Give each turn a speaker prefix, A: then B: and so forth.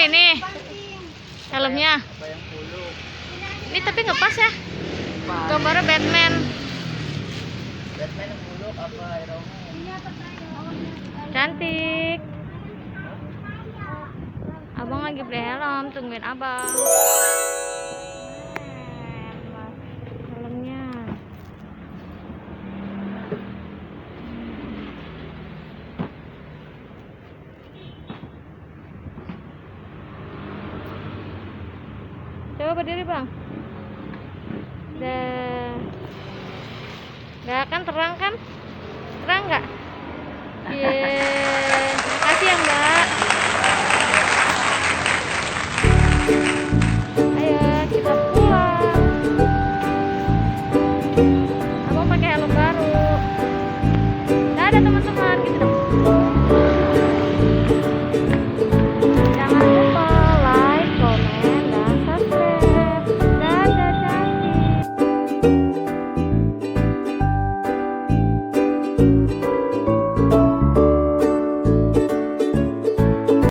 A: ini helmnya. Ini tapi ngepas ya. Gambarnya Batman.
B: Batman yang muluk apa Iron Man?
A: Cantik. Abang lagi beli helm, tungguin abang. Helmnya. Coba berdiri bang. Nggak kan terang kan? Terang nggak? Iya.